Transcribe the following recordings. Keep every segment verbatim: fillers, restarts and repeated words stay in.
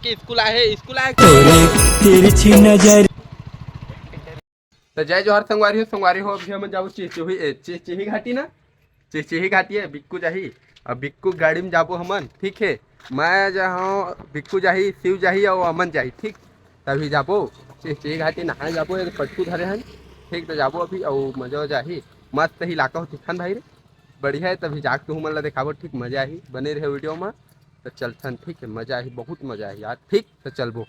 के स्कूल आए हे, स्कूल आए। तोरे तिरछी नजर। तो जय जोहार संगवारी हो, संगवारी हो, अभी हमन जाबो चिचोही, ए, चिचोही घाटी ना, चिचोही घाटी हे, बिक्कू जाही। अब बिक्कू गाड़ी में जाबो हमन, ठीक हे। मैं जाहूँ, बिक्कू जाही, शिव जाही अउ अमन जाही, ठीक। तभी जाबो चिचोही घाटी नहाए जाबो, ये पटकू धरे हन, ठीक। तो जाबो अभी अउ मजा हो जाही, मस्त ही इलाका हो, ठीक हन भाई रे, बढ़िया हे। तभी जाके तुहू मन ला देखाबो, ठीक, मजा आही, बने रहे वीडियो में। तो चलथन, ठीक हे, मजा आही, बहुत मजा आही यार, ठीक। तो चलबो।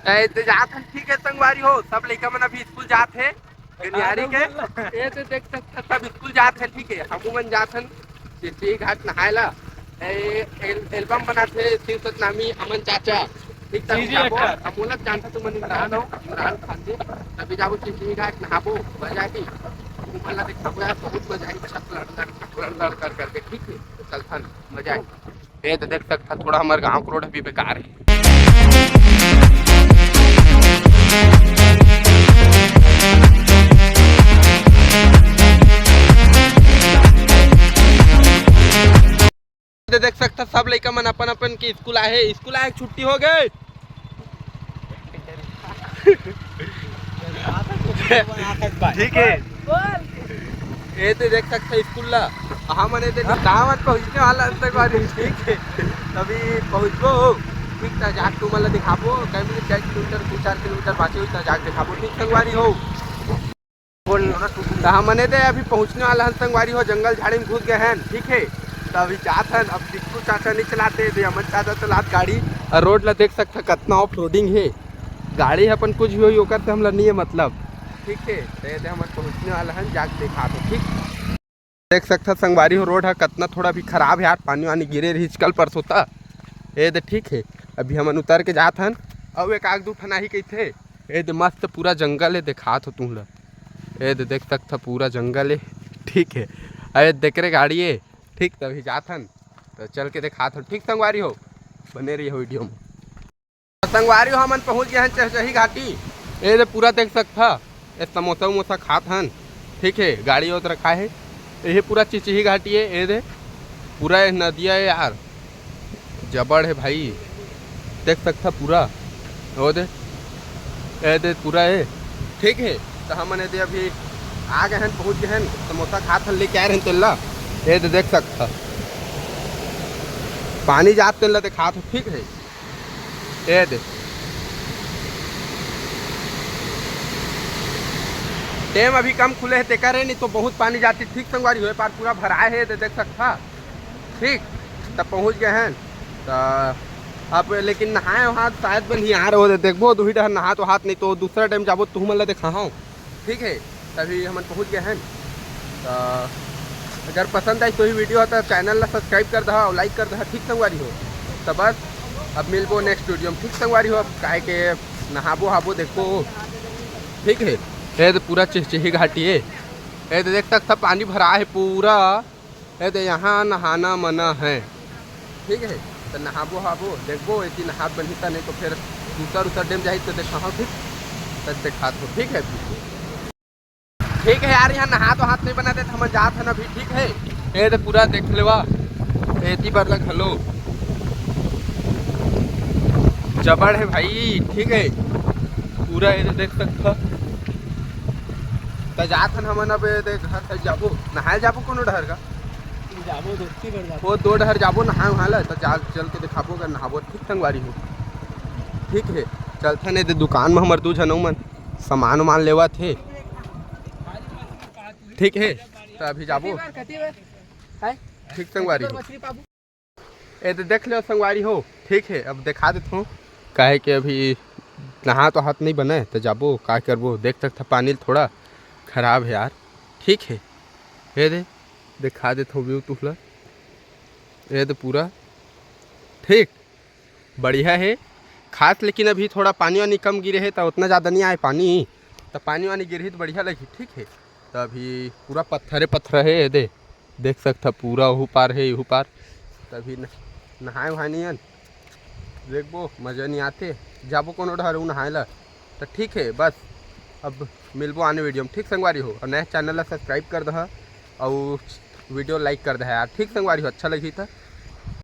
ए, ते जात हन, ठीक हे संगवारी हो, सब लइका मन अभी स्कूल जात हे, गनियारी के। ए, ते देख सकत हव, सब स्कूल जात हे, ठीक हे, हमू मन जात हन चिचोही घाट नहाए ला। ए, एल-, एल्बम बनात हे शिव सतनामी, अमन चाचा, ठीक हे, जी, जी, जाबो। अच्छा। अब बोलत जानता तुमन इमरान हो, इमरान खान जी, तभी जाबो चिचोही घाट नहाबो, मजा आही। तुमन ला देखाबो यार, बहुत मजा आही, छक लड़ लड़, छक लड़ लड़ कर करके, ठीक हे, तो चलथन, मजा आही। ए, तो देख सकत हव, थोड़ा हमर गांव के रोड अभी बेकार हे। ए, तो देख सकत हव, सब लइका मन अपन अपन के स्कूल आए हे, स्कूल आए के छुट्टी हो गे। ठीक हे, ए, ते देख सकत हव स्कूल ला, हमन ए, ते गाँव में पहुँचने वाला हन संगवारी, ठीक हे, तभी पहुँचबो, ठीक। त जाके तुमन ला देखाबो, कई मिनट, चार किलोमीटर, दू चार किलोमीटर बाँचे होही, त जाके देखाबो, ठीक संगवारी हो। बोल। त हमन ए, ते अभी पहुँचने वाला हन संगवारी हो, जंगल झाड़ी में घुस गे हन, ठीक हे। त अभी जात हन, अब बिक्कू चाचा नइ चलात हे, ते अमन चाचा चलात गाड़ी। अउ रोड ला देख सकत हव, कतना ऑफ रोडिंग हे, गाड़ी ह अपन कुछ भी होही, ओकर से हमला नइ हे मतलब, ठीक हे। त ए, ते हमन पहुँचने वाला हन, जाके देखात हों, ठीक। देख सकत हव संगवारी हो, रोड ह कतना थोड़ा भी खराब हे यार, पानी वानी गिरे रहिस कल परसों त, ए, ते ठीक हे। अभी हमन उतर के जात हन, अउ एक आग दू ठन आही कहिथे। ए, ते मस्त पूरा जंगल हे, देखात हों तुमला। ए, ते देख सकत हव पूरा जंगल हे, ठीक हे। अरे देख रे गाड़ी हे, ठीक, तभी जात हन, त चल के देखात हों, ठीक संगवारी हो, बने रहिए वीडियो में। संगवारी हो, हमन पहुँच गे हन चहचही घाटी। ए, ते पूरा देख सकत हव, ए, समोसा उमोसा खात हन, ठीक हे, गाड़ी ओत रखाए हे। ए, ये पूरा चिचोही घाटी हे, ए, ते पूरा ये नदिया हे यार, जबड़ हे भाई, देख सकत हव पूरा, ओ दे, ए, ते पूरा हे, ठीक हे। त हमन ए, ते अभी आ गे हन, पहुँच गे हन, समोसा खात हन, लेके आए रहेन तेला, ए, ते देख सकत हव, पानी जात तेला देखात हों, ठीक हे। ए दे। डैम अभी कम खुले हे, तेकर हे, नहीं तो बहुत पानी जाती। ठीक संगवारी हो, ए पार पूरा भराए हे, दे देख सकत हव। ठीक, त पहुँच गे हन। त अब लेकिन नहाए वहात शायद बनिहार हो, देखबो, दुही डहर नहात वहात, नहीं तो दूसरा डैम जाबो, तुहू मन ला देखाहूँ। ठीक हे, तभी हमन पहुँच गे हन। त अगर पसंद आइस तो ही वीडियो, त चैनल ला subscribe कर दहा अउ like कर दहा, ठीक संगवारी हो। त बस, अब मिलबो next वीडियो में, ठीक संगवारी हो। अब काहे के नहाबो हाबो, देखबो, ठीक हे। ए दे पूरा चिहचिही घाटी हे, ए दे देख सकत हव पानी भरा हे पूरा। ए दे, यहाँ नहाना मना है, ठीक है। त नहाबो हाबो, देखबो, एती नहात बनही त, नहीं तो फिर दूसर उतर डैम जाही त देखाहूँ, ठीक, त देखात हों, ठीक है। ठीक है यार, यहाँ नहात वहात नहीं बना देत, हमन जात हन अभी, ठीक है। ए दे पूरा देख लेवा, एती बर लग हलो जबड़ है भाई, ठीक है। पूरा ए दे देख सकत हव। त जात हन हमन अब, ए दे घर से जाबो, नहाए जाबो कोनो डहर का। जाबो, दोस्ती कर जाबो। वो दो डहर जाबो नहाए वहाए ला, त जा, चल के देखाबो, अगर नहाबो, ठीक संगवारी हो। ठीक हे, चलथन ए दे दुकान में, हमर दू झन मन सामान उमान लेवत हे। ठीक हे, त अभी जाबो। ठीक संगवारी हो। ए दे देख लेव संगवारी हो, ठीक हे, अब देखा देत हों, काहे के अभी नहात वहात नहीं बने, त जाबो, का करबो, देख सकत हव पानी थोड़ा खराब हे यार, ठीक हे। ए दे, देखा देत हों view तुहला। ए दे पूरा ठीक बढ़िया हे खास, लेकिन अभी थोड़ा पानी वानी कम गिरे हे, त उतना ज़्यादा नहीं आए पानी, त पानी वानी गिरही त बढ़िया लगही, ठीक हे। त अभी पूरा पत्थरे पत्थर हे, ए दे देख सकत हव पूरा ओहू पार हे, एहू पार। त अभी न-, नहाए वहाए नहीं हन, देखबो मजा नहीं आते, जाबो कोनो डहर उ नहाए ला। त ठीक हे, बस अब मिलबो आने वीडियो में, ठीक संगवारी हो। अउ नए चैनल ला subscribe कर दहा अउ वीडियो like कर दहा यार, ठीक संगवारी हो, अच्छा लगही त।